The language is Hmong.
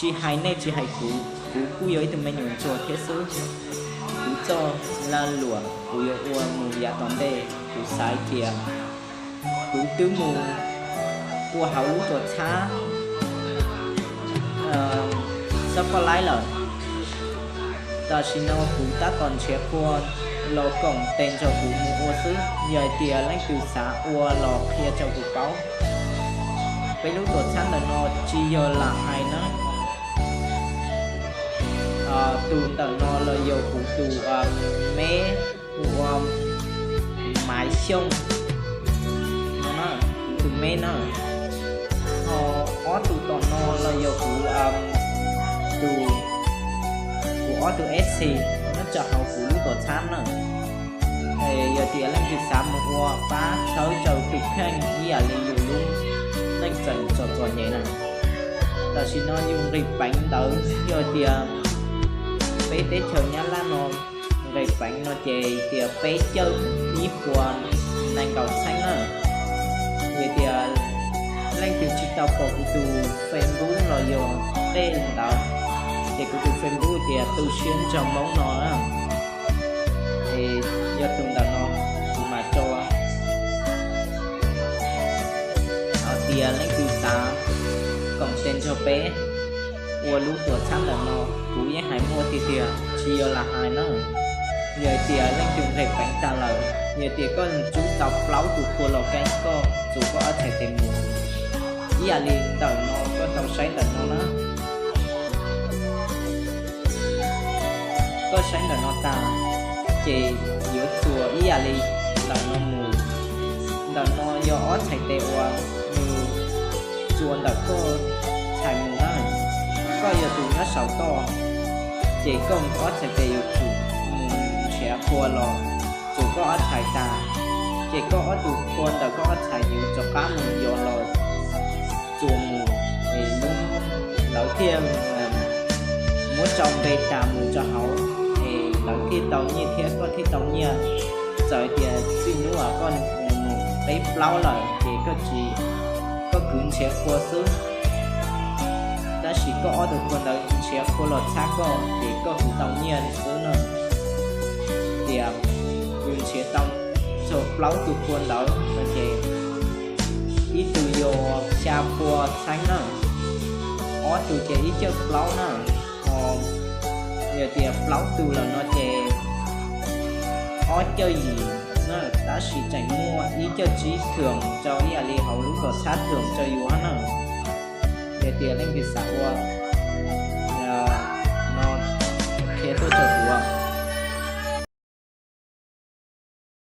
Tsis hais nej tsis hais kuv, kuv kuj yog ib tug me nyuam ntsuag thiab xwb. Kuv txoj lag luam kuv yuav ua mus yav tom ntej, kuv xav tias kuv twb mus ua hauv lub tuam txhab xab poj laib lawm. Tam sim no kuv tab tom nrhiav qhua los koom tes nrog kuv mus ua xwb. Yog hais tias leej twg xav ua los qhia rau kuv paub. Peb lub tuam txhab ntawm no tsis yog lam hais na. Tus ntawm no los yog kuv tus meb, hu ua Maiv Xyooj no na, kuv tus meb na. Ho ob tug tom no los yog kuv tus, kuv ob tug F C nyob rau hauv kuv lub tuam txhab na. Yog tias leej twg xav mus ua pab txhawb rau tus kheej ib yam li yus lub neej tseem txom txom nyem na, tam sim no yus nqis peev ntawd yog tias peb teb chaws Nyab Laj no nqis peev no ces tias peb caug ib puas nees nkaum txheeb na. Yog tias leej twg tsis tau pom kuv tus Facebook los yog tej ntawd, ces kuv tus Facebook tias Tu Siab Nraug Hmoob no na. Es yog tus ntawm no kuv mam tso. Hos tias leej twg xav koom tes nrog peb ua lub tuam txhab ntawm no, kuv yeej hais muaj tiag tiag tsis yog lam hais na. Yog tias leej twg nqis peev tag lawm, yog tias koj tsub tau plaub tus qhua los keeb, koj txuas koj ob txhais tes mus. Ib yam li ntawm no koj tau saib ntawm no na. Koj saib ntawm no tas, ces yuav txuas ib yam li ntawm no mus. Ntawm no yog ob txhais tes uas nws txuas ntawm koj txhais mus na. Koj yog tus nyob saum toj, ces koj ob txhais tes yuav tsum mus nrhiav qhua los txuas koj ob txhais tas, ces koj ob tug qhua ntawm koj ob txhais yuav rov qab mus yos los txuas mus, es lub, lawv thiaj muab tso npe tas mus rau hauv, es lawv thiaj tau nyiaj thiab koj thiaj tau nyiaj. Txawm tias txij hnub uas koj mus peb plaub lawm ces koj tsis, koj kwv nrhiav qhua xwb, tab sis koj ob tug qhua ntawd nrhiav qhua los txhab koj ces koj kwv tau nyiaj xwb na. Tias yus nrhiav tau txog plaub tug qhua ntawd no ces ib tug yog xya pua txheeb na, ob tug ces ib caug plaub na, ho yog tias plaub tug lawm no ces ob caug yim na, tab sis tseem muaj ib caug tsib thwm rau ib yam li hauv lub tuam txhab thwm rau yus na. Yog tias leej twg xav ua